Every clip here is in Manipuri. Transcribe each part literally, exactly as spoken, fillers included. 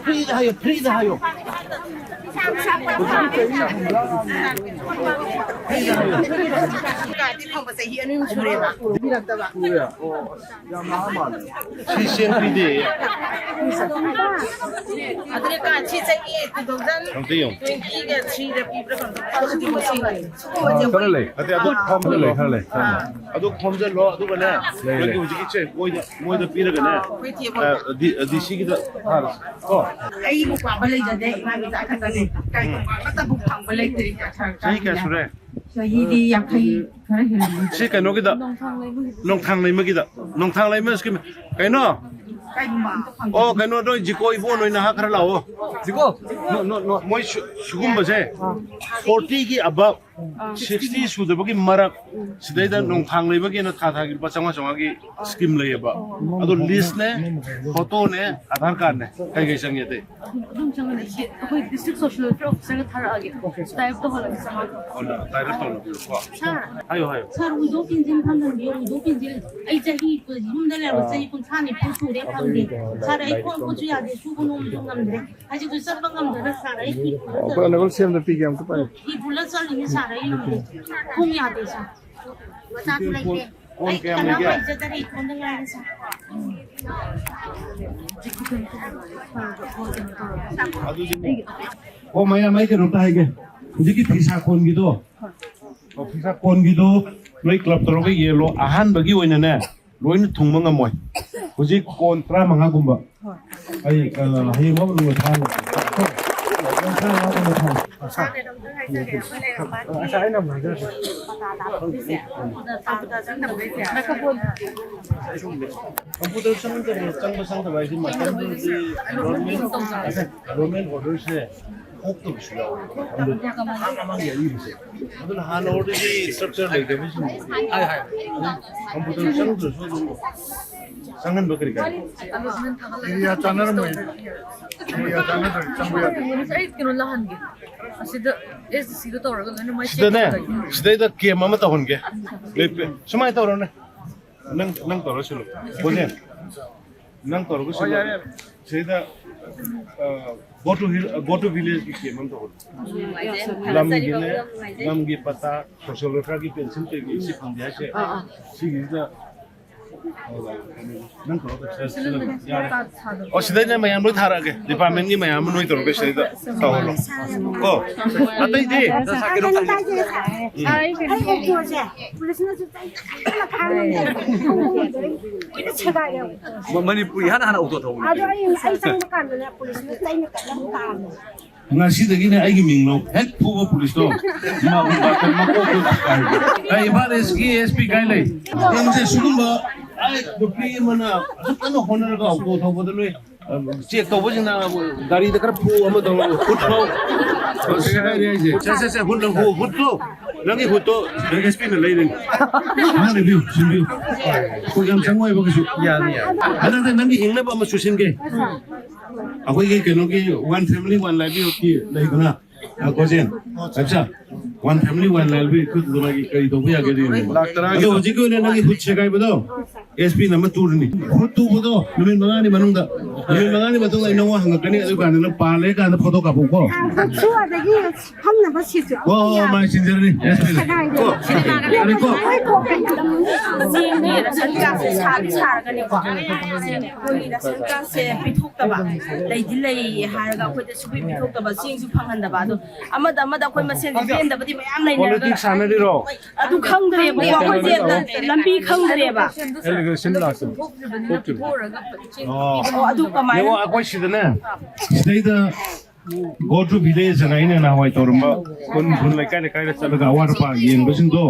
ꯐ꯭ꯔꯤꯗ ꯍꯥꯏꯌꯣ, ꯐ꯭ꯔꯤꯗ ꯍꯥꯏꯌꯣ꯫ ꯀꯥꯔꯗꯤ ꯐꯪꯕ ꯆꯍꯤ ꯑꯅꯤ ꯑꯍꯨꯝ ꯁꯨꯔꯦꯕ꯫ ꯄꯤꯔꯛꯇꯕ꯫ ꯁꯤ ꯆꯦꯡ ꯄꯤꯗꯦ꯫ ꯑꯗꯨꯅꯦ ꯀꯥꯔꯗ ꯁꯤ ꯆꯍꯤ ꯑꯝꯇ ꯌꯦꯡꯉꯨ꯫ two thousand twenty-ꯒ three-ꯗ ꯄꯤꯕ꯭ꯔꯥ ꯀꯩꯅꯣ ꯇꯧꯕꯅꯦ꯫ ꯁꯤꯒꯨꯝꯕꯁꯦ ꯈꯔ ꯂꯩ꯫ ꯅꯠꯇꯦ, ꯑꯗꯨ ꯈꯔ ꯂꯩ, ꯈꯔ ꯂꯩ꯫ ꯑꯗꯨ ꯈꯣꯝꯖꯤꯜꯂꯣ, ꯑꯗꯨꯒꯅꯦ, ꯂꯩ, ꯅꯪꯒꯤ ꯂꯩ꯫ ꯍꯧꯖꯤꯛꯀꯤ ꯆꯦ ꯃꯣꯏꯗ, ꯃꯣꯏꯗ ꯄꯤꯔꯒꯅꯦ, ꯑꯩꯈꯣꯏ ꯊꯦꯕ꯫ ꯑ, ꯗꯤ-, ꯑ, ꯗꯤ ꯁꯤꯒꯤꯗ ꯊꯥꯔꯁꯤ꯫ ꯀꯣ? ꯑꯩꯕꯨ ꯄꯥꯝꯕ ꯂꯩꯖꯗꯦ, ꯏꯃꯥ ꯃꯆꯥ ꯈꯛꯇꯅꯦ꯫ ꯀꯩꯒꯨꯝꯕ ꯑꯃꯠꯇꯕꯨ ꯐꯪꯕ ꯂꯩꯇ꯭ꯔꯤ ꯁꯔꯀꯥꯔꯒꯤꯅ꯫ ꯆꯍꯤ ꯀꯌꯥ ꯁꯨꯔꯦ? ꯆꯍꯤꯗꯤ ꯌꯥꯡꯈꯩ ꯈꯔ ꯍꯦꯜꯂꯦ꯫ ꯁꯤ ꯀꯩꯅꯣꯒꯤꯗ, ꯅꯣꯡꯊꯥꯡ ꯂꯩꯃꯒꯤꯗ, ꯅꯣꯡꯊꯥꯡ ꯂꯩꯃ ꯁ꯭ꯀꯤꯝ, ꯀꯩꯅꯣ? ꯀꯩꯒꯨꯝꯕ ꯑꯝꯇ ꯐꯪꯕ ꯑꯣ, ꯀꯩꯅꯣ, ꯅꯣꯏ ꯖꯤꯀꯣ ꯏꯕꯣ, ꯅꯣꯏ ꯅꯍꯥ ꯈꯔ ꯂꯥꯛꯑꯣ꯫ ꯖꯤꯀꯣ? ꯅꯣ, ꯅꯣ, ꯅꯣ꯫ ꯃꯣꯏ ꯁꯨ-, ꯁꯤꯒꯨꯝꯕꯁꯦ forty-ꯒꯤ above, sixty ꯁꯨꯗꯕꯒꯤ ꯃꯔꯛ, ꯁꯤꯗꯩꯗ ꯅꯣꯡꯊꯥꯡ ꯂꯩꯃꯒꯤꯅ ꯊꯥ ꯊꯥꯒꯤ ꯂꯨꯄꯥ ꯆꯥꯝꯃꯉꯥ ꯆꯥꯝꯃꯉꯥꯒꯤ ꯁ꯭ꯀꯤꯝ ꯂꯩꯌꯦꯕ꯫ ꯑꯗꯣ ꯂꯤꯁꯅꯦ, ꯐꯣꯇꯣꯅꯦ, ꯑꯙꯥꯔ ꯀꯥꯔꯗꯅꯦ, ꯀꯩ ꯀꯩ ꯆꯪꯉꯦ ꯑꯇꯩ? ꯑꯗꯨꯝ, ꯑꯗꯨꯝ ꯆꯪꯉꯅꯤ꯫ ꯁꯤ ꯑꯩꯈꯣꯏ district social welfare officer-ꯗ ꯊꯥꯔꯛꯑꯒꯦ꯫ Type ꯇꯧꯍꯜꯂꯒꯦ ꯆꯪꯉꯛꯑꯒ꯫ ꯑꯣ, ꯅ-, type ꯇꯧꯍꯜꯂꯒꯦꯀꯣ꯫ Sir, ꯍꯥꯏꯌꯣ, ꯍꯥꯏꯌꯣ꯫ Sir, widow pension ꯐꯪꯍꯟꯕꯤꯌꯣ, widow pension꯫ ꯑꯩ ꯆꯍꯤ ꯌꯨꯝꯗ ꯂꯩꯔꯕ ꯆꯍꯤ ꯀꯨꯟꯊ꯭ꯔꯥ ꯅꯤꯐꯨ ꯁꯨꯔꯦ, ꯐꯪꯗꯦ꯫ Sir, ꯑꯩ ꯈꯣꯡ ꯈꯨꯠꯁꯨ ꯌꯥꯗꯦ, ꯁꯨꯕ ꯅꯣꯝꯕꯁꯨ ꯉꯝꯗ꯭ꯔꯦ꯫ ꯍꯧꯖꯤꯛꯁꯨ ꯆꯠꯄ ꯉꯝꯗꯅ, sir, ꯑꯩ ꯐꯤ ꯄꯨꯔ ꯑꯩꯈꯣꯏ ꯑꯅꯧꯕ ꯁꯦꯝꯗ ꯄꯤꯒꯦ ꯑꯝꯇ ꯄꯥꯏꯌꯨ꯫ ꯐꯤ ꯄꯨꯔ ꯆꯠꯂꯤꯅꯤ, sir, ꯑꯩ ꯉꯝꯗꯦ꯫ ꯈꯣꯡ ꯌꯥꯗꯦ, sir꯫ ꯃꯆꯥꯁꯨ ꯂꯩꯇꯦ꯫ ꯀꯣꯟ ꯑꯩ ꯀꯌꯥꯝ ꯀꯅꯥꯝ ꯂꯩꯒꯦ? ꯂꯩꯖꯗꯔꯦ, ꯏꯊꯟꯗ ꯉꯥꯏꯔꯦ, sir꯫ ꯑꯗꯨꯗꯤ ꯑꯣ, ꯃꯌꯥꯝ, ꯑꯩ ꯀꯩꯅꯣꯝꯇ ꯍꯥꯏꯒꯦ꯫ ꯍꯧꯖꯤꯛꯀꯤ ꯐꯤꯁꯥ ꯀꯣꯟꯒꯤꯗꯣ, ꯑꯣ, ꯐꯤꯁꯥ ꯀꯣꯟꯒꯤꯗꯣ ꯅꯣꯏ club ꯇꯧꯔꯒ ꯌꯦꯜꯂꯣ꯫ ꯑꯍꯥꯟꯕꯒꯤ ꯑꯣꯏꯅꯅꯦ, ꯂꯣꯏꯅ ꯊꯨꯡꯕ ꯉꯝꯃꯣꯏ꯫ ꯍꯧꯖꯤꯛ ꯀꯣꯟ ꯇꯔꯥꯃꯉꯥꯒꯨꯝꯕ꯫ ꯑꯩ, ꯑ, ꯍꯌꯦꯡꯃꯛ ꯂꯣꯏ ꯊꯥꯔꯒꯦ꯫ ꯀꯣꯟ ꯇꯔꯥꯃꯉꯥꯒꯨꯝꯕ ꯊꯥꯔꯒꯦ꯫ ꯉꯁꯥꯏ ꯑꯩꯅ ꯑꯃꯨꯛ ꯍꯥꯏꯖꯔꯛꯀꯦ꯫ Computer ꯆꯪꯗꯕ, ꯆꯪꯕ ꯆꯪꯗꯕ ꯍꯥꯏꯁꯦ ꯃꯇꯝꯗꯨꯗꯤ government, government order-ꯁꯦ ꯊꯣꯛꯇꯕꯁꯨ ꯌꯥꯎꯋꯦ꯫ ꯑꯗꯨ ꯃꯃꯥꯡ ꯃꯃꯥꯡꯒꯤ ꯑꯔꯤꯕꯁꯦ꯫ ꯑꯗꯨꯅ ꯍꯥꯟꯅ already structure ꯂꯩꯇꯕꯁꯤꯡ computer ꯆꯪꯗ꯭ꯔꯁꯨ ꯑꯗꯨꯝ ꯆꯪꯍꯟꯕ ꯀꯔꯤ ꯀꯥꯏ? Area ꯆꯥꯟꯅꯔꯝꯃꯣꯏ꯫ Area ꯆꯥꯟꯅꯗ꯭ꯔꯗꯤ ꯆꯪꯕ ꯌꯥꯗꯦ꯫ ꯑꯩ ꯀꯩꯅꯣ ꯂꯥꯛꯍꯟꯒꯦ꯫ ꯑꯁꯤꯗ S D C-ꯗ ꯇꯧꯔꯒ ꯂꯣꯏꯅ ꯃꯣꯏ check ꯁꯤꯗꯅꯦ, ꯇꯧꯔꯒꯦ꯫ ꯁꯤꯗꯩꯗ camp ꯑꯃ ꯇꯧꯍꯟꯒꯦ꯫ ꯂꯦꯞꯄꯦ꯫ ꯁꯨꯃꯥꯏꯅ ꯇꯧꯔꯣꯅꯦ꯫ ꯅꯪ, ꯅꯪ ꯇꯧꯔ ꯁꯤꯜꯂꯨ꯫ ꯕꯣꯖꯦꯟ, ꯅꯪ ꯇꯧꯔꯒ ꯁꯤꯜꯂꯨ꯫ ꯁꯤꯗꯩꯗ ꯑ, go to hill, go to village ꯀꯤ camp ꯑꯃ ꯇꯧꯍꯜꯂꯨ꯫ ꯂꯝꯒꯤꯅꯦ, ꯂꯝꯒꯤ ꯄꯇꯥ, social welfare ꯒꯤ pension ꯀꯩꯀꯩ ꯁꯤ ꯐꯪꯗꯦ ꯍꯥꯏꯁꯦ꯫ ꯁꯤꯒꯤꯁꯤꯗ ꯅꯪ ꯇꯧꯔꯒ ꯌꯥꯔꯦ꯫ ꯑꯣ, ꯁꯤꯗꯩꯅ ꯃꯌꯥꯝ ꯂꯣꯏ ꯊꯥꯔꯛꯑꯒꯦ, department ꯀꯤ ꯃꯌꯥꯝ ꯑꯃ ꯅꯣꯏ ꯇꯧꯔꯒ ꯁꯤꯗꯩꯗ ꯇꯧꯍꯜꯂꯣ꯫ ꯀꯣ, ꯑꯇꯩꯗꯤ ꯀꯩꯅꯣꯝꯇ ꯍꯥꯏꯒꯦ꯫ ꯑꯩ ꯑꯣꯛꯇꯣꯁꯦ ꯄꯨꯂꯤꯁꯅꯁꯨ ꯆꯩ ꯀꯟꯅ ꯈꯥꯡꯉꯝꯗꯦ꯫ ꯀꯨꯏꯅ ꯁꯦꯒꯥꯏꯔꯦ꯫ ꯃ-, ꯃꯅꯤꯄꯨꯔꯤ ꯍꯥꯟꯅ ꯍꯥꯟꯅ ꯑꯣꯛꯇꯣ ꯊꯧꯕꯅꯤ꯫ ꯑꯗꯣ ꯑꯩ, ꯑꯩ ꯆꯪꯕ ꯀꯥꯟꯗꯅꯦ ꯄꯨꯂꯤꯁꯅ ꯆꯩꯅ ꯀꯟꯅ ꯇꯥꯔꯝꯃꯦ꯫ ꯉꯁꯤꯗꯒꯤꯅꯦ ꯑꯩꯒꯤ ꯃꯤꯡ ꯂꯧ꯫ ꯍꯦꯛ ꯐꯨꯕ ꯄꯨꯂꯤꯁꯇꯣ, ꯃꯥ-, ꯃꯥ-, ꯃꯀꯣꯛꯇꯣ ꯀꯥꯏ꯫ ꯑꯩ ꯏꯝꯐꯥꯜ ꯏꯁꯀꯤ SP ꯀꯥꯏ ꯂꯩ? ꯌꯥꯝꯁꯦ ꯁꯤꯒꯨꯝꯕ, ꯑꯩ ꯅꯨꯄꯤ ꯑꯃꯅ ꯑꯁꯨꯛ ꯀꯟꯅ ꯍꯣꯠꯅꯔꯒ ꯑꯣꯛꯇꯣ ꯊꯧꯕꯗ ꯅꯣꯏ, ꯑ, check ꯇꯧꯕꯁꯤꯡꯅ ꯒꯥꯔꯤꯗ ꯈꯔ ꯐꯨ ꯑꯃ ꯇꯧ, ꯍꯨꯠ ꯐꯥꯎ꯫ ꯁꯦꯒꯥꯏꯔꯦ ꯍꯥꯏꯁꯦ꯫ ꯁꯦ, ꯁꯦ, ꯁꯦ, ꯍꯨꯠ ꯂꯪ-, ꯍꯨ-, ꯍꯨꯠꯇꯣ, ꯅꯪꯒꯤ ꯍꯨꯠꯇꯣ SP ꯅ ꯂꯩꯔꯅꯤ꯫ ꯑꯃ ꯂꯩꯕꯤꯌꯨ, ꯁꯤꯟꯕꯤꯌꯨ꯫ ꯑꯩꯈꯣꯏ ꯌꯥꯝ ꯆꯪꯉꯣꯏꯕ ꯀꯩꯁꯨ꯫ ꯌꯥꯅꯤ, ꯌꯥꯅꯤ꯫ ꯍꯟꯗꯛꯇ ꯅꯪꯒꯤ ꯍꯤꯡꯅꯕ ꯑꯃ ꯁꯨꯁꯤꯟꯒꯦ꯫ ꯑꯩꯈꯣꯏꯒꯤ ꯀꯩꯅꯣꯒꯤ One Family One Livelihood ꯀꯤ ꯂꯩꯗꯅ, ꯑ, ꯒꯣꯖꯦꯟ, ꯑꯠꯆꯥ, One Family One Livelihood ꯀꯤ ꯀꯔꯤ ꯇꯧꯕ ꯌꯥꯒꯦ ꯑꯗꯨ ꯌꯦꯡꯉꯣ꯫ ꯂꯥꯛ ꯇꯔꯥꯒꯤ ꯑꯗꯣ ꯍꯧꯖꯤꯛꯀꯤ ꯑꯣꯏꯅ ꯅꯪꯒꯤ ꯍꯨꯠ ꯁꯦꯒꯥꯏꯕꯗꯣ SP ꯅ ꯑꯃ ꯇꯨꯔꯅꯤ꯫ ꯍꯨꯠ ꯇꯨꯕꯗꯣ ꯅꯨꯃꯤꯠ ꯃꯉꯥꯅꯤ ꯃꯅꯨꯡꯗ, ꯅꯨꯃꯤꯠ ꯃꯉꯥꯅꯤ ꯃꯇꯨꯡꯗ ꯑꯩ ꯅꯉꯣꯟ ꯍꯪꯉꯛꯀꯅꯤ, ꯑꯗꯨ ꯀꯥꯟꯗ ꯅꯪ ꯄꯥꯜꯂꯦ ꯀꯥꯟꯗ photo ꯀꯥꯞꯄꯛꯎꯀꯣ꯫ ꯍꯨꯠꯁꯨ ꯑꯗꯒꯤ ꯐꯝꯅꯕ ꯁꯤꯠꯁꯨ꯫ ꯍꯣ, ꯍꯣ, ꯍꯣ, ꯃꯥꯏ ꯁꯤꯟꯖꯔꯅꯤ, SP ꯅ꯫ ꯁꯦꯒꯥꯏꯗꯦ꯫ ꯀꯣ, ꯌꯥꯔꯦꯀꯣ? ꯆꯦꯡꯒꯤ ꯔꯦꯁꯟ ꯀꯥꯔꯗꯁꯦ ꯁꯥꯗꯤ ꯁꯥꯔꯒꯅꯦꯀꯣ, ꯑꯩꯈꯣꯏꯒꯤ ꯔꯦꯁꯟ ꯀꯥꯔꯗꯁꯦ ꯄꯤꯊꯣꯛꯇꯕ, ꯂꯩꯗꯤ ꯂꯩ ꯍꯥꯏꯔꯒ ꯑꯩꯈꯣꯏꯗ ꯁꯨꯡꯄꯤ ꯄꯤꯊꯣꯛꯇꯕ, ꯆꯦꯡꯁꯨ ꯐꯪꯍꯟꯗꯕ, ꯑꯗꯣ ꯑꯃꯗ ꯑꯃꯗ ꯑꯩꯈꯣꯏ ꯃꯁꯦꯟꯁꯦ ꯄꯦꯟꯗꯕꯗꯤ ꯃꯌꯥꯝ ꯂꯩꯅꯔꯒ ꯄꯣꯂꯤꯇꯤꯛꯁ ꯁꯥꯟꯅꯔꯤꯔꯣ? ꯑꯗꯨ ꯈꯪꯗ꯭ꯔꯦꯕꯀꯣ, ꯑꯩꯈꯣꯏꯁꯦ ꯂꯝꯕꯤ ꯈꯪꯗ꯭ꯔꯦꯕ꯫ ꯑꯦꯂꯤꯒꯦꯁꯟ ꯂꯥꯛꯇꯅ ꯊꯣꯛꯇ꯭ꯔꯤꯕꯅꯤ꯫ ꯑꯣ꯫ ꯑꯣ, ꯑꯗꯨ ꯀꯃꯥꯏꯅ? ꯌꯦꯡꯉꯣ, ꯑꯩꯈꯣꯏ ꯁꯤꯗꯅꯦ, ꯁꯤꯗꯩꯗ Go to village ꯍꯥꯏꯅ ꯑꯩꯅ ꯅꯍꯥꯟꯋꯥꯏ ꯇꯧꯔꯝꯕ ꯈꯨꯟ ꯈꯨꯟ, ꯂꯩꯀꯥꯏ ꯂꯩꯀꯥꯏꯗ ꯆꯠꯂꯒ ꯑꯋꯥꯠ ꯑꯄꯥ ꯌꯦꯡꯕꯁꯤꯡꯗꯣ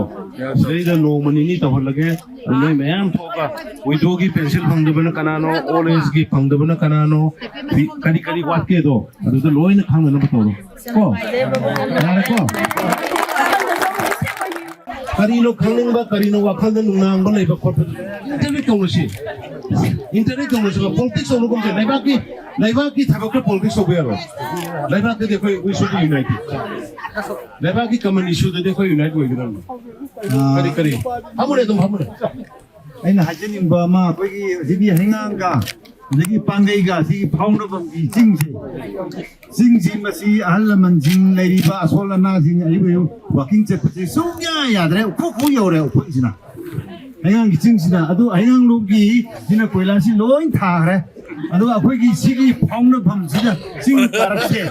ꯁꯤꯗꯩꯗ ꯅꯣꯡꯃ ꯅꯤꯅꯤ ꯇꯧꯍꯜꯂꯒꯦ꯫ ꯑꯗꯨ ꯅꯣꯏ ꯃꯌꯥꯝ ꯊꯣꯛꯑꯒ widow ꯒꯤ pension ꯐꯪꯗꯕꯅ ꯀꯅꯥꯅꯣ, old age ꯀꯤ ꯐꯪꯗꯕꯅ ꯀꯅꯥꯅꯣ, ꯀꯔꯤ ꯀꯔꯤ ꯋꯥꯠꯀꯦꯗꯣ ꯑꯗꯨꯗ ꯂꯣꯏꯅ ꯈꯪꯅꯅꯕ ꯇꯧꯔꯣ꯫ ꯀꯣ? ꯌꯥꯔꯦꯀꯣ? ꯀꯔꯤꯅꯣ ꯈꯪꯅꯤꯡꯕ, ꯀꯔꯤꯅꯣ ꯋꯥꯈꯜꯗ ꯅꯨꯡꯅꯥꯡꯕ ꯂꯩꯕ ꯈꯣꯠꯄ, interview ꯇꯧꯔꯁꯤ꯫ Interview ꯇꯧꯔꯁꯤ꯫ Politics ꯇꯧꯔꯒꯨꯝꯁꯦ꯫ ꯂꯩꯕꯥꯛꯀꯤ, ꯂꯩꯕꯥꯛꯀꯤ ꯊꯕꯛꯇ politics ꯇꯧꯕ ꯌꯥꯔꯣꯏ꯫ ꯂꯩꯕꯥꯛꯇꯗꯤ ꯑꯩꯈꯣꯏ, we should be united꯫ ꯂꯩꯕꯥꯛꯀꯤ common issue ꯗꯗꯤ ꯑꯩꯈꯣꯏ unite ꯑꯣꯏꯒꯗꯕꯅꯤ꯫ ꯀꯔꯤ, ꯀꯔꯤ? ꯐꯝꯃꯨꯅꯦ, ꯑꯗꯨꯝ ꯐꯝꯃꯨꯅꯦ꯫ ꯑꯩꯅ ꯍꯥꯏꯖꯅꯤꯡꯕ ꯑꯃ, ꯑꯩꯈꯣꯏꯒꯤ ꯍꯧꯖꯤꯛꯀꯤ ꯍꯩꯉꯥꯡꯒ ꯑꯗꯒꯤ ꯄꯥꯡꯒꯩꯒ ꯁꯤꯒꯤ ꯐꯥꯎꯅꯐꯝꯒꯤ ꯆꯤꯡꯁꯦ, ꯆꯤꯡꯁꯤ ꯃꯁꯤ ꯑꯍꯜ ꯂꯃꯟꯁꯤꯡ, ꯂꯩꯔꯤꯕ ꯑꯁꯣꯜ ꯑꯅꯥꯁꯤꯡ, ꯑꯌꯨꯛ ꯑꯌꯨꯛ ꯋꯥꯀꯤꯡ ꯆꯠꯄꯁꯦ ꯁꯨꯡꯌꯥ ꯌꯥꯗ꯭ꯔꯦ꯫ ꯎꯈꯨ ꯈꯨ ꯌꯧꯔꯦ ꯎꯈꯨꯁꯤꯅ, ꯍꯩꯉꯥꯡꯒꯤ ꯆꯤꯡꯁꯤꯗ꯫ ꯑꯗꯨ ꯍꯩꯉꯥꯡꯂꯣꯝꯒꯤ ꯁꯤꯅ ꯀꯣꯏꯂꯥꯁꯤ ꯂꯣꯏ ꯊꯥꯈ꯭ꯔꯦ꯫ ꯑꯗꯨꯒ ꯑꯩꯈꯣꯏꯒꯤ ꯁꯤꯒꯤ ꯐꯥꯎꯅꯐꯝꯁꯤꯗ ꯆꯤꯡ ꯀꯥꯔꯛꯁꯦ,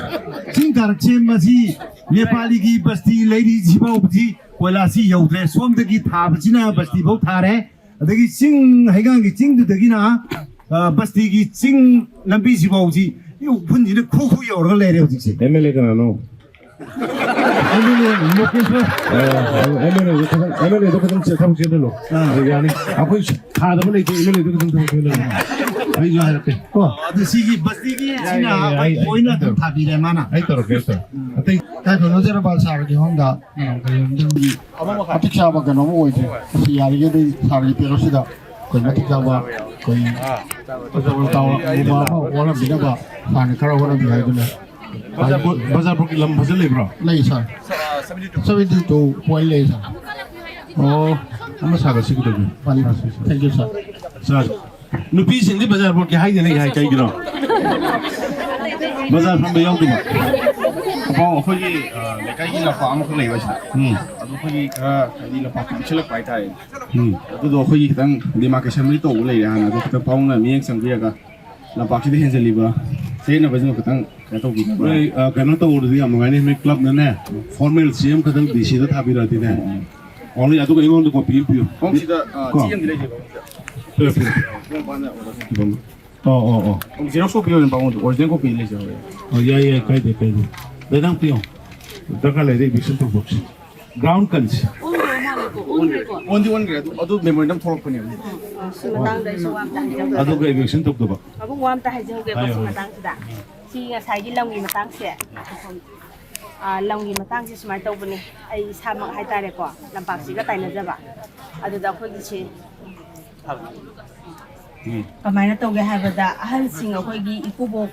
ꯆꯤꯡ ꯀꯥꯔꯛꯁꯦ ꯃꯁꯤ ꯅꯦꯄꯥꯂꯤꯒꯤ ꯕꯁꯇꯤ ꯂꯩꯔꯤꯁꯤ ꯐꯥꯎꯕꯗꯤ ꯀꯣꯏꯂꯥꯁꯁꯤ ꯌꯧꯗ꯭ꯔꯦ꯫ ꯁꯣꯝꯗꯒꯤ ꯊꯥꯕꯁꯤꯅ ꯕꯁꯇꯤꯐꯥꯎ ꯊꯥꯔꯦ꯫ ꯑꯗꯒꯤ ꯆꯤꯡ, ꯍꯩꯉꯥꯡꯒꯤ ꯆꯤꯡꯗꯨꯗꯒꯤꯅ, ꯑ, ꯕꯁꯇꯤꯒꯤ ꯆꯤꯡ ꯂꯝꯕꯤꯁꯤꯐꯥꯎꯁꯤ ꯎꯐꯨꯟꯁꯤꯅ ꯈꯨ ꯈꯨ ꯌꯧꯔꯒ ꯂꯩꯔꯦ ꯍꯧꯖꯤꯛꯁꯦ꯫ ꯑꯦꯝ ꯑꯦꯜ ꯑꯦ ꯀꯅꯥꯅꯣ? M L A Mukesh. M L ꯑꯦꯗꯣ ꯈꯤꯇꯪ, ꯑꯦꯝ ꯑꯦꯜ ꯑꯦꯗꯣ ꯈꯤꯇꯪ ꯊꯕꯛ ꯆꯦꯟꯍꯜꯂꯣ꯫ ꯑꯥ꯫ ꯑꯗꯨ ꯌꯥꯅꯤ꯫ ꯑꯩꯈꯣꯏ ꯊꯥꯗꯕ ꯂꯩꯇꯦ, ꯑꯦꯝ ꯑꯦꯜ ꯑꯦꯗꯣ ꯈꯤꯇꯪ ꯊꯕꯛ ꯆꯦꯟꯍꯜꯂꯣ꯫ ꯑꯩꯁꯨ ꯍꯥꯏꯔꯛꯀꯦ꯫ ꯀꯣ? ꯑꯗꯨ ꯁꯤꯒꯤ ꯕꯁꯇꯤꯒꯤ ꯌꯥꯏ, ꯁꯤꯅ ꯌꯥꯏ, ꯌꯥꯏ, ꯑꯩꯈꯣꯏ ꯑꯩ, ꯂꯣꯏꯅ ꯑꯩ ꯑꯗꯨꯝ ꯇꯧꯔꯛꯀꯦ꯫ ꯊꯥꯕꯤꯔꯦ ꯃꯥꯅ꯫ ꯑꯩ ꯇꯧꯔꯛꯀꯦ, ꯑꯩ ꯇꯧꯔꯛꯀꯦ꯫ ꯑꯇꯩ ꯀꯥꯏ ꯐꯅꯣ ꯖꯦꯔꯣꯕꯥꯜ ꯁꯥꯔꯒꯦ ꯍꯣꯝꯗ꯫ ꯀꯔꯤꯔꯣꯝꯗ ꯃꯇꯤꯛ ꯆꯥꯕ ꯀꯩꯅꯣꯝ ꯑꯣꯏꯗ꯭ꯔꯦ꯫ ꯑꯁꯤ ꯌꯥꯔꯤꯈꯩꯗꯤ ꯁꯥꯔꯒꯤ ꯄꯦꯔꯣꯠꯁꯤꯗ ꯑꯩꯈꯣꯏ ꯃꯇꯤꯛ ꯆꯥꯕ ꯑꯩꯈꯣꯏ ꯇꯥꯎꯔꯛꯄ ꯑꯃ ꯑꯣꯜꯂꯝꯕꯤꯅꯕ ꯁꯥꯔꯅ ꯈꯔ ꯍꯣꯠꯅꯕꯤ ꯍꯥꯏꯗꯨꯅ꯫ ꯕꯖꯥꯔ ꯕꯣꯔꯗ, ꯕꯖꯥꯔ ꯕꯣꯔꯗꯀꯤ ꯂꯝ ꯐꯖ ꯂꯩꯕ꯭ꯔꯣ? ꯂꯩ ꯁꯥꯔ꯫ ꯁꯕꯦꯟꯇꯤ ꯇꯨ ꯄꯣꯏꯟ ꯂꯩ ꯁꯥꯔ꯫ ꯑꯣ, ꯑꯃ ꯁꯥꯒꯠꯁꯤ ꯀꯩꯗꯧꯒꯦ? ꯐꯅꯤ꯫ ꯁꯥꯁꯤ, ꯁꯥꯁꯤ꯫ Thank you ꯁꯥꯔ꯫ ꯁꯥꯔ, ꯅꯨꯄꯤꯁꯤꯡꯗꯤ ꯕꯖꯥꯔ ꯕꯣꯔꯗꯀꯤ ꯍꯥꯏꯗꯅ ꯑꯩ ꯍꯥꯏ ꯀꯩꯒꯤꯅꯣ? ꯕꯖꯥꯔ ꯐꯝꯕ ꯌꯥꯎꯗꯕ꯫ ꯑꯄꯥꯎ ꯑꯩꯈꯣꯏꯒꯤ, ꯑ, ꯂꯩꯀꯥꯏꯒꯤ ꯂꯝꯄꯥꯛ ꯑꯃꯈꯛ ꯂꯩꯕ ꯁꯤꯗ꯫ ꯎꯝ꯫ ꯑꯗꯨ ꯑꯩꯈꯣꯏꯒꯤ ꯈꯔ ꯍꯥꯏꯗꯤ ꯂꯝꯄꯥꯛ ꯄꯤꯛꯁꯜꯂꯛꯄ ꯍꯥꯏꯇꯥꯔꯦ꯫ ꯎꯝ꯫ ꯑꯗꯨꯗꯣ ꯑꯩꯈꯣꯏꯒꯤ ꯈꯤꯇꯪ ꯗꯤꯃꯥꯔꯀꯦꯁꯟꯕꯨꯗꯤ ꯇꯧꯕ ꯂꯩꯔꯦ ꯍꯥꯟꯅ, ꯑꯗꯨ ꯈꯤꯇꯪ ꯄꯥꯎꯅ ꯃꯤꯠꯌꯦꯡ ꯆꯪꯕꯤꯔꯒ ꯂꯝꯄꯥꯛꯁꯤꯗ ꯍꯦꯟꯖꯜꯂꯤꯕ ꯆꯌꯦꯠꯅꯕꯁꯤꯡꯗꯣ ꯈꯤꯇꯪ ꯀꯩꯅꯣ ꯇꯧꯕꯤꯕ꯫ ꯅꯣꯏ, ꯑ, ꯀꯩꯅꯣ ꯇꯧꯕꯗꯗꯤ ꯌꯥꯝ ꯅꯨꯡꯉꯥꯏꯅꯤ, ꯅꯣꯏ ꯀ꯭ꯂꯕꯅꯅꯦ, ꯐꯣꯔꯃꯦꯜ ꯆꯦ ꯑꯃꯈꯛꯇꯪ ꯗꯤ ꯁꯤꯗ ꯊꯥꯕꯤꯔꯛꯑꯗꯤꯅꯦ꯫ ꯎꯝ꯫ ꯑꯣꯟꯂꯤ ꯑꯗꯨꯒ ꯑꯩꯉꯣꯟꯗ ꯀꯣꯄꯤ ꯑꯃ ꯄꯤꯌꯨ꯫ ꯁꯣꯝꯁꯤꯗ, ꯑ, ꯀꯣ? ꯆꯦ ꯑꯃꯗꯤ ꯂꯩꯖꯩꯕ, ꯁꯣꯝꯁꯤꯗ꯫ ꯄꯤꯔꯣ, ꯄꯤꯔꯣ꯫ ꯁꯣꯝ ꯃꯄꯥꯟꯗ ꯑꯣꯔꯗꯔ ꯁꯦꯝꯕꯤꯌꯨ꯫ ꯑꯣ, ꯑꯣ, ꯑꯣ꯫ ꯖꯦꯔꯣꯛꯁ ꯀꯣꯄꯤ ꯑꯣꯏꯅ ꯄꯥꯝꯃꯣ, ꯑꯣꯔꯤꯖꯤꯅꯦꯜ ꯀꯣꯄꯤ ꯂꯩꯖꯍꯧꯋꯦ꯫ ꯑꯣ, ꯌꯥꯏ, ꯌꯥꯏ, ꯀꯥꯏꯗꯦ, ꯀꯥꯏꯗꯦ꯫ ꯗꯥ ꯅꯪ ꯄꯤꯌꯣ꯫ ꯗꯔꯀꯥꯔ ꯂꯩꯔꯗꯤ ꯏꯚꯤꯛꯁꯟ ꯇꯧꯊꯣꯛꯁꯤ꯫ ꯒ꯭ꯔꯥꯎꯟ ꯀꯟꯁꯤ꯫ ꯑꯣꯟꯈ꯭ꯔꯦꯀꯣ? ꯑꯣꯟꯈ꯭ꯔꯦꯀꯣ? ꯑꯣꯟꯗꯤ ꯑꯣꯟꯈ꯭ꯔꯦ꯫ ꯑꯗꯨ, ꯑꯗꯨ ꯃꯦꯃꯣꯔꯦꯟꯗꯝ ꯊꯣꯛꯂꯛꯄꯅꯦꯕ꯫ ꯁꯤ ꯃꯇꯥꯡꯗ ꯑꯩꯁꯨ ꯋꯥ ꯑꯝꯇ ꯍꯥꯏꯖꯍꯧꯒꯦ꯫ ꯑꯗꯨꯒ ꯏꯚꯤꯛꯁꯟ ꯇꯧꯗꯕ꯫ ꯃꯕꯨꯡ ꯋꯥ ꯑꯝꯇ ꯍꯥꯏꯖꯍꯧꯒꯦꯕ ꯍꯥꯏꯌꯣ, ꯁꯤ ꯍꯥꯏꯌꯣ꯫ ꯃꯇꯥꯡꯁꯤꯗ꯫ ꯁꯤ ꯉꯁꯥꯏꯒꯤ ꯂꯝꯒꯤ ꯃꯇꯥꯡꯁꯦ꯫ ꯑꯥ, ꯂꯝꯒꯤ ꯃꯇꯥꯡꯁꯦ ꯁꯨꯃꯥꯏꯅ ꯇꯧꯕꯅꯦ꯫ ꯑꯩ ꯏꯁꯥꯃꯛ ꯍꯥꯏꯇꯥꯔꯦꯀꯣ, ꯂꯝꯄꯥꯛꯁꯤꯒ ꯇꯥꯏꯅꯖꯕ꯫ ꯑꯗꯨꯗ ꯑꯩꯈꯣꯏꯒꯤꯁꯦ ꯎꯝ꯫ ꯀꯃꯥꯏꯅ ꯇꯧꯒꯦ ꯍꯥꯏꯕꯗ, ꯑꯍꯜꯁꯤꯡ ꯑꯩꯈꯣꯏꯒꯤ ꯏꯀꯨꯕꯣꯛ,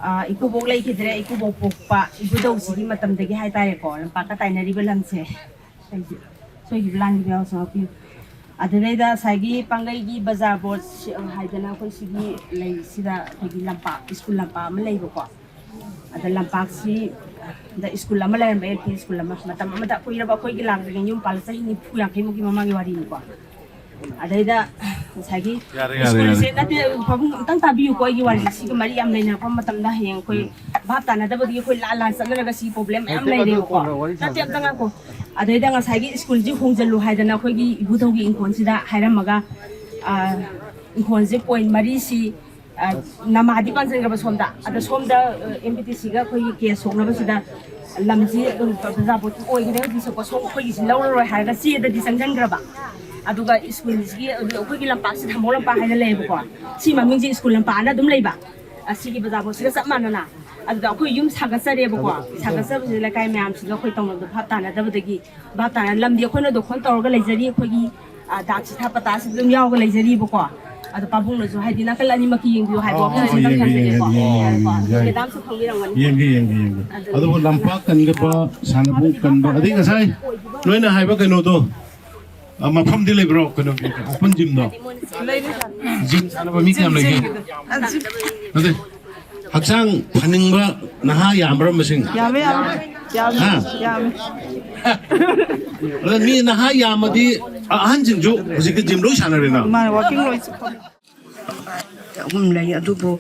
ꯑꯥ, ꯏꯀꯨꯕꯣꯛ ꯂꯩꯈꯤꯗ꯭ꯔꯦ, ꯏꯀꯨꯕꯣꯛ ꯄꯣꯛꯄ ꯏꯄꯨꯗꯧꯁꯤꯒꯤ ꯃꯇꯝꯗꯒꯤ ꯍꯥꯏꯇꯥꯔꯦꯀꯣ, ꯂꯝꯄꯥꯛꯀ ꯇꯥꯏꯅꯔꯤꯕ ꯂꯝꯁꯦ꯫ ꯑꯩꯁꯦ ꯁꯣꯏꯈꯤꯕ ꯂꯥꯟꯈꯤꯕ ꯌꯥꯎꯔꯁꯨ ꯉꯥꯛꯄꯤꯌꯨ꯫ ꯑꯗꯨꯗꯩꯗ ꯉꯁꯥꯏꯒꯤ ꯄꯥꯡꯒꯩꯒꯤ ꯕꯖꯥꯔ ꯕꯣꯠ ꯁꯤ-, ꯍꯥꯏꯗꯅ ꯑꯩꯈꯣꯏ ꯁꯤꯒꯤ ꯂꯩꯁꯤꯗ ꯑꯩꯈꯣꯏꯒꯤ ꯂꯝꯄꯥꯛ, ꯁ꯭ꯀꯨꯜ ꯂꯝꯄꯥꯛ ꯑꯃ ꯂꯩꯕꯀꯣ꯫ ꯑꯗ ꯂꯝꯄꯥꯛꯁꯤ, ꯗ ꯁ꯭ꯀꯨꯜ ꯑꯃ ꯂꯩꯔꯝꯕ, ꯑꯦꯜ ꯄꯤ ꯁ꯭ꯀꯨꯜ ꯑꯃ, ꯃꯇꯝ ꯑꯃꯗ ꯀꯨꯏꯔꯕ, ꯑꯩꯈꯣꯏꯒꯤ ꯂꯥꯛꯇ꯭ꯔꯤꯉꯩ, ꯌꯨꯝ ꯄꯥꯜꯂꯛꯆ ꯅꯤꯐꯨ ꯌꯥꯡꯈꯩꯃꯨꯛꯀꯤ ꯃꯃꯥꯡꯒꯤ ꯋꯥꯔꯤꯅꯤꯀꯣ꯫ ꯑꯗꯩꯗ ꯉꯁꯥꯏꯒꯤ ꯌꯥꯔꯦ, ꯌꯥꯔꯦ, ꯁ꯭ꯀꯨꯜꯁꯦ ꯌꯥꯔꯦ꯫ ꯅꯠꯇꯦ, ꯄꯥꯕꯨꯡ ꯑꯝꯇꯪ ꯇꯥꯕꯤꯌꯨꯀꯣ, ꯑꯩꯒꯤ ꯋꯥꯔꯤꯁꯦ꯫ ꯁꯤꯒ ꯃꯔꯤ ꯌꯥꯝ ꯂꯩꯅꯔꯛꯄ ꯃꯇꯝꯗ ꯍꯌꯦꯡ ꯑꯩꯈꯣꯏ ꯎꯝ꯫ ꯚꯥꯞ ꯇꯥꯅꯗꯕꯗꯒꯤ ꯑꯩꯈꯣꯏ ꯂꯥꯟ ꯂꯥꯟ ꯆꯠꯅꯔꯒ ꯁꯤ ꯄ꯭ꯔꯣꯕ꯭ꯂꯦꯝ ꯃꯌꯥꯝ ꯅꯠꯇꯦ, ꯑꯗꯨ ꯂꯩꯔꯦꯕꯀꯣ꯫ ꯀꯣꯟꯅ ꯋꯥꯔꯤ ꯅꯠꯇꯦ, ꯁꯥꯟꯅꯁꯤ꯫ ꯑꯝꯇ ꯉꯥꯏꯈꯣ꯫ ꯑꯗꯩꯗ ꯉꯁꯥꯏꯒꯤ ꯁ꯭ꯀꯨꯜꯁꯤ ꯍꯣꯡꯖꯜꯂꯨ ꯍꯥꯏꯗꯅ ꯑꯩꯈꯣꯏꯒꯤ ꯏꯕꯨꯙꯧꯒꯤ ꯏꯪꯈꯣꯜꯁꯤꯗ ꯍꯥꯏꯔꯝꯃꯒ, ꯑ, ꯏꯪꯈꯣꯜꯁꯦ ꯄꯣꯏꯟ ꯃꯔꯤꯁꯤ, ꯑ, ꯅꯃꯥꯗꯤ ꯄꯥꯟꯁꯤꯟꯈ꯭ꯔꯕ ꯁꯣꯝꯗ꯫ ꯑꯗ ꯁꯣꯝꯗ, ꯑ, ꯑꯦꯝ ꯕꯤ ꯇꯤ ꯁꯤꯒ ꯑꯩꯈꯣꯏꯒꯤ ꯀꯦꯁ ꯁꯣꯛꯅꯕꯁꯤꯗ ꯂꯝꯁꯤ ꯑꯗꯨꯝ ꯄ꯭ꯔꯖꯥ ꯚꯣꯠꯀꯤ ꯑꯣꯏꯈ꯭ꯔꯦ ꯍꯧꯖꯤꯛꯁꯦꯀꯣ, ꯁꯣꯝ ꯑꯩꯈꯣꯏꯒꯤꯁꯤ ꯂꯧꯔꯔꯣꯏ ꯍꯥꯏꯔꯒ ꯆꯦꯗꯗꯤ ꯆꯪꯁꯤꯟꯈ꯭ꯔꯕ꯫ ꯑꯗꯨꯒ ꯁ꯭ꯀꯨꯜꯁꯤꯒꯤ ꯑꯩꯈꯣꯏꯒꯤ ꯂꯝꯄꯥꯛꯁꯤ ꯊꯝꯕꯧ ꯂꯝꯄꯥꯛ ꯍꯥꯏꯅ ꯂꯩꯌꯦꯕꯀꯣ꯫ ꯁꯤ ꯃꯃꯤꯡꯁꯦ ꯁ꯭ꯀꯨꯜ ꯂꯝꯄꯥꯛ ꯑꯅ ꯑꯗꯨꯝ ꯂꯩꯕ꯫ ꯑꯁꯤꯒꯤ ꯕꯖꯥꯔ ꯐꯥꯎꯁꯤꯒ ꯆꯞ ꯃꯥꯟꯅꯅ꯫ ꯑꯗꯨꯗ ꯑꯩꯈꯣꯏ ꯌꯨꯝ ꯁꯥꯒꯠꯆꯔꯦꯕꯀꯣ꯫ ꯁꯥꯒꯠꯆꯕꯁꯤꯗ ꯂꯩꯀꯥꯏ ꯃꯌꯥꯝꯁꯤꯒ ꯑꯩꯈꯣꯏ ꯇꯧꯅꯕꯗꯣ ꯚꯥꯞ ꯇꯥꯅꯗꯕꯗꯒꯤ, ꯚꯥꯞ ꯇꯥꯅ ꯂꯝꯗꯤ ꯑꯩꯈꯣꯏꯅ ꯗꯣꯈꯣꯟ ꯇꯧꯔꯒ ꯂꯩꯖꯔꯤ꯫ ꯑꯩꯈꯣꯏꯒꯤ, ꯑ, ꯗꯥꯛ ꯁꯤꯊꯥ ꯄꯇꯥꯁꯤ ꯑꯗꯨꯝ ꯌꯥꯎꯔꯒ ꯂꯩꯖꯔꯤꯕꯀꯣ꯫ ꯑꯗꯣ ꯄꯥꯕꯨꯡꯅꯁꯨ ꯍꯥꯏꯗꯤ ꯅꯥꯀꯜ ꯑꯅꯤꯃꯛꯀꯤ ꯌꯦꯡꯕꯤꯌꯨ ꯍꯥꯏꯕ ꯑꯣ, ꯋꯥꯐꯝꯁꯤ ꯑꯗꯨꯝ ꯌꯦꯡꯒꯦ, ꯊꯝꯖꯒꯦꯀꯣ꯫ ꯌꯦꯡꯒꯦ, ꯌꯦꯡꯒꯦ, ꯌꯦꯡꯒꯦ, ꯌꯦꯡꯒꯦ꯫ ꯃꯦꯗꯥꯝꯁꯨ ꯈꯪꯕꯤꯔꯝꯒꯅꯤ꯫ ꯌꯦꯡꯒꯦ, ꯌꯦꯡꯒꯦ, ꯌꯦꯡꯒꯦ꯫ ꯑꯗꯨ ꯑꯗꯨꯕꯨ ꯂꯝꯄꯥꯛ ꯀꯟꯒꯗꯕ, ꯁꯥꯟꯅꯕꯨꯡ ꯀꯟꯕ, ꯑꯗꯩ ꯉꯁꯥꯏ ꯅꯣꯏꯅ ꯍꯥꯏꯕ ꯀꯩꯅꯣꯗꯣ, ꯑ, ꯃꯐꯝꯗꯤ ꯂꯩꯕ꯭ꯔꯣ? ꯀꯩꯅꯣꯒꯤ open gymꯗꯣ? ꯂꯩꯔꯦ꯫ Gym ꯁꯥꯟꯅꯕ ꯃꯤ ꯀꯌꯥꯝ ꯂꯩꯒꯦ? Gymꯒꯤꯗꯣ꯫ ꯑ, gym꯫ ꯅꯠꯇꯦ꯫ ꯍꯛꯆꯥꯡ ꯐꯅꯤꯡꯕ ꯅꯍꯥ ꯌꯥꯝꯕ꯭ꯔꯥ ꯃꯁꯤꯡ? ꯌꯥꯝꯃꯦ, ꯌꯥꯝꯃꯦ꯫ ꯌꯥꯝꯃꯦ, ꯍꯥ? ꯌꯥꯝꯃꯦ꯫ ꯑꯗ ꯃꯤ ꯅꯍꯥ ꯌꯥꯝꯃꯗꯤ ꯑ-, ꯑꯍꯟꯁꯤꯡꯁꯨ ꯍꯧꯖꯤꯛꯇꯤ gym ꯂꯣꯏ ꯁꯥꯟꯅꯔꯦꯅ꯫ ꯃꯥꯅꯦ, walking ꯂꯣꯏ ꯆꯠꯄ꯫ ꯑꯍꯨꯝ ꯂꯩ, ꯑꯗꯨꯕꯨ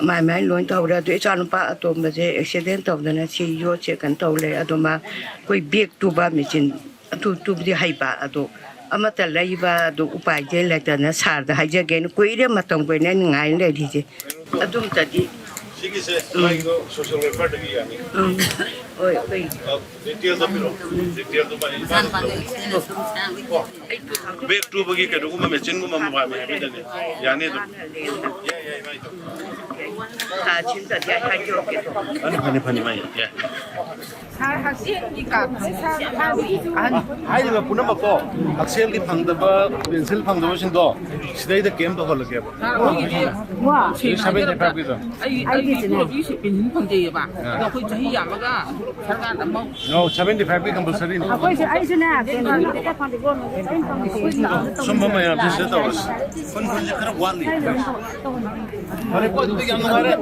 ꯃꯥꯏ ꯃꯥꯏ ꯂꯣꯏ ꯇꯧꯔꯦ꯫ ꯑꯗꯨ ꯏꯆꯥ ꯅꯨꯄꯥ ꯑꯇꯣꯝꯕꯁꯦ accident ꯇꯧꯗꯅ ꯁꯤ ꯌꯣꯠꯁꯦ ꯀꯩꯅꯣ ꯇꯧ ꯂꯩ꯫ ꯑꯗꯣ ꯃꯥ ꯑꯩꯈꯣꯏ bag ꯇꯨꯕ machine ꯑꯗꯨ ꯇꯨꯕꯗꯤ ꯍꯩꯕ, ꯑꯗꯣ ꯑꯃꯠꯇ ꯂꯩꯕ ꯑꯗꯨ ꯎꯄꯥꯏꯁꯦ ꯂꯩꯇꯗꯅ ꯁꯥꯔꯗ ꯍꯥꯏꯖꯒꯦꯅ ꯀꯨꯏꯔꯦ, ꯃꯇꯝ ꯀꯨꯏꯔꯦ ꯑꯩꯅ ꯉꯥꯏ ꯂꯩꯔꯤꯁꯦ꯫ ꯑꯗꯨꯝꯇꯗꯤ꯫ ꯁꯤꯒꯤꯁꯦ ꯎꯝ꯫ ꯃꯥꯒꯤꯗꯣ social welfareꯗꯒꯤ ꯌꯥꯅꯤ꯫ ꯎꯝ꯫ ꯍꯣꯏ, ꯑꯩꯈꯣꯏ꯫ ꯑ, detailꯗꯣ ꯄꯤꯔꯛꯑꯣ꯫ Detailꯗꯣ ꯃꯥꯒꯤ ꯏꯆꯥꯅꯨꯄꯥꯗꯣ꯫ ꯀꯣ꯫ Bag ꯇꯨꯕꯒꯤ ꯀꯩꯅꯣꯒꯨꯝꯕ, machineꯒꯨꯝꯕ ꯑꯃ ꯄꯥꯝꯃꯦ ꯍꯥꯏꯕꯗꯅꯦ꯫ ꯌꯥꯅꯤ ꯑꯗꯨꯝ꯫ ꯌꯥꯏ, ꯌꯥꯏ, ꯃꯥꯏꯗꯣ꯫ ꯊꯥ ꯁꯤꯟꯗꯗꯤ ꯑꯩ ꯍꯥꯏꯖꯔꯛꯀꯦ꯫ ꯐꯅꯤ, ꯐꯅꯤ, ꯐꯅꯤ, ꯃꯥꯏ, ꯌꯥꯏ꯫ ꯍꯛꯁꯦꯜꯒꯤ ꯀꯥꯔꯗ ꯐꯪꯕꯁꯦ ꯌꯥꯝ ꯌꯥꯎꯋꯦ, ꯑꯍꯟ꯫ ꯍꯥꯏꯔꯤꯕ ꯄꯨꯝꯅꯃꯛꯇꯣ, ꯍꯛꯁꯦꯜꯒꯤ ꯐꯪꯗꯕ, ꯄꯦꯟꯁꯤꯜ ꯐꯪꯗꯕꯁꯤꯡꯗꯣ ꯁꯤꯗꯩꯗ ꯀꯦꯝ ꯇꯧꯍꯜꯂꯒꯦꯕ꯫ ꯑꯩꯈꯣꯏꯒꯤꯗꯤ ꯋꯥ꯫ ꯁꯦꯚꯦꯟꯇꯤ ꯐꯥꯏꯚꯀꯤꯗꯣ꯫ ꯑꯩ, ꯑꯩꯒꯤ ꯑꯩꯒꯤꯁꯨꯅꯦ꯫ ꯄꯨꯂꯞꯀꯤꯁꯨ ꯄꯦꯟꯁꯤꯜ ꯐꯪꯖꯩꯌꯦꯕ꯫ ꯑꯥ꯫ ꯑꯗꯣ ꯑꯩꯈꯣꯏ ꯆꯍꯤ ꯌꯥꯝꯃꯒ ꯁꯔꯀꯥꯔꯅ ꯑꯃ ꯅꯣ, ꯁꯚꯦꯟꯇꯤ ꯐꯥꯏꯚꯀꯤ ꯀꯝꯄꯜꯁꯔꯤꯅꯤ꯫ ꯑꯩꯈꯣꯏꯁꯨ, ꯑꯩꯁꯨꯅꯦ, ꯄꯦꯟꯁꯤꯜ ꯑꯝꯇ ꯐꯪꯗꯦ, ꯒꯣꯔꯃꯦꯟꯒꯤ ꯀꯔꯤꯝ ꯐꯪꯗꯦ꯫ ꯑꯩꯈꯣꯏ ꯂꯥꯛꯑꯒ ꯁꯨꯝꯕ ꯃꯌꯥꯝꯁꯦ ꯁꯤꯗ ꯇꯧꯔꯁꯤ꯫ ꯈꯨꯟ ꯈꯨꯟꯁꯦ ꯈꯔ ꯋꯥꯠꯂꯤ꯫ ꯐꯔꯦꯀꯣ, ꯑꯗꯨꯗꯤ ꯌꯥꯝ ꯅꯨꯡꯉꯥꯏꯔꯦ꯫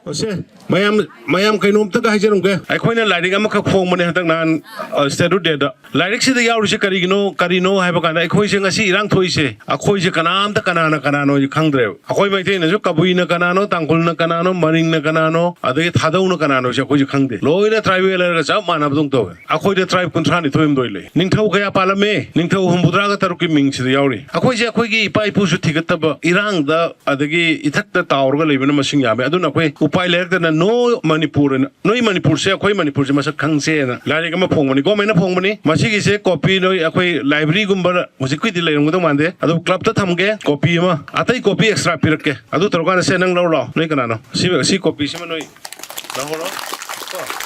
ꯑꯣꯁꯦ, ꯃꯌꯥꯝ, ꯃꯌꯥꯝ ꯀꯩꯅꯣꯝꯇꯒ ꯍꯥꯏꯖꯔꯝꯒꯦ꯫ ꯑꯩꯈꯣꯏꯅ ꯂꯥꯏꯔꯤꯛ ꯑꯃꯈꯛ ꯐꯣꯡꯕꯅꯦ ꯍꯟꯗꯛ ꯅꯍꯥꯟ, ꯑ, State Day ꯗ꯫ ꯂꯥꯏꯔꯤꯛꯁꯤꯗ ꯌꯥꯎꯔꯤꯁꯦ ꯀꯔꯤꯒꯤꯅꯣ, ꯀꯔꯤꯅꯣ ꯍꯥꯏꯕ ꯀꯥꯟꯗ, ꯑꯩꯈꯣꯏꯁꯦ ꯉꯁꯤ ꯏꯔꯥꯡ ꯊꯣꯛꯏꯁꯦ, ꯑꯩꯈꯣꯏꯁꯦ ꯀꯅꯥꯝꯇ ꯀꯅꯥꯅ ꯀꯅꯥꯅꯣ ꯈꯪꯗ꯭ꯔꯦꯕ꯫ ꯑꯩꯈꯣꯏ ꯃꯩꯇꯩꯅꯁꯨ ꯀꯕꯨꯏꯅ ꯀꯅꯥꯅꯣ, ꯇꯥꯡꯈꯨꯜꯅ ꯀꯅꯥꯅꯣ, ꯃꯔꯤꯡꯅ ꯀꯅꯥꯅꯣ, ꯑꯗꯒꯤ ꯊꯥꯗꯧꯅ ꯀꯅꯥꯅꯣꯁꯦ ꯑꯩꯈꯣꯏꯁꯦ ꯈꯪꯗꯦ꯫ ꯂꯣꯏꯅ ꯇ꯭ꯔꯥꯏꯕꯦꯜ ꯍꯥꯏꯔꯒ ꯆꯞ ꯃꯥꯟꯅꯕꯗꯧ ꯇꯧꯋꯦ꯫ ꯑꯩꯈꯣꯏꯗ ꯇ꯭ꯔꯥꯏꯕ ꯀꯨꯟꯊ꯭ꯔꯥ ꯅꯤꯊꯣꯏ ꯑꯃ ꯂꯣꯏ ꯂꯩ꯫ ꯅꯤꯡꯊꯧ ꯀꯌꯥ ꯄꯥꯜꯂꯝꯃꯦ? ꯅꯤꯡꯊꯧ ꯍꯨꯝꯐꯨꯇꯔꯥꯒ ꯇꯔꯨꯛꯀꯤ ꯃꯤꯡꯁꯤꯗ ꯌꯥꯎꯔꯤ꯫ ꯑꯩꯈꯣꯏꯁꯦ ꯑꯩꯈꯣꯏꯒꯤ ꯏꯄꯥ ꯏꯄꯨꯁꯨ ꯊꯤꯒꯠꯇꯕ, ꯏꯔꯥꯡꯗ ꯑꯗꯒꯤ ꯏꯊꯛꯇ ꯇꯥꯎꯔꯒ ꯂꯩꯕꯅ ꯃꯁꯤꯡ ꯌꯥꯝꯃꯦ꯫ ꯑꯗꯨꯅ ꯑꯩꯈꯣꯏ ꯎꯄꯥꯏ ꯂꯩꯔꯛꯇꯅ "No ꯃꯅꯤꯄꯨꯔ" ꯍꯥꯏꯅ, ꯅꯣꯏ ꯃꯅꯤꯄꯨꯔꯁꯦ, ꯑꯩꯈꯣꯏ ꯃꯅꯤꯄꯨꯔꯁꯦ ꯃꯁꯛ ꯈꯪꯁꯦꯅ ꯂꯥꯏꯔꯤꯛ ꯑꯃ ꯐꯣꯡꯕꯅꯤ, ꯒꯣꯔꯃꯦꯟꯅ ꯐꯣꯡꯕꯅꯤ꯫ ꯃꯁꯤꯒꯤꯁꯦ ꯀꯣꯄꯤ ꯅꯣꯏ ꯑꯩꯈꯣꯏ ꯂꯥꯏꯕ꯭ꯔꯦꯔꯤꯒꯨꯝꯕ ꯍꯧꯖꯤꯛꯀꯤꯗꯤ ꯂꯩꯔꯝꯒꯗꯧ ꯃꯥꯟꯗꯦ, ꯑꯗꯨ ꯀ꯭ꯂꯕꯇ ꯊꯝꯒꯦ꯫ ꯀꯣꯄꯤ ꯑꯃ, ꯑꯇꯩ ꯀꯣꯄꯤ ꯑꯦꯛꯁꯇ꯭ꯔꯥ ꯄꯤꯔꯛꯀꯦ꯫ ꯑꯗꯨ ꯇꯧꯔꯀꯥꯟꯗ ꯁꯦ, ꯅꯪ ꯂꯧꯔꯣ ꯂꯥꯎ, ꯅꯣꯏ ꯀꯅꯥꯅꯣ? ꯁꯤ, ꯁꯤ ꯀꯣꯄꯤꯁꯤꯃ ꯅꯣꯏ ꯂꯧꯍꯧꯔꯣ꯫ ꯀꯣ?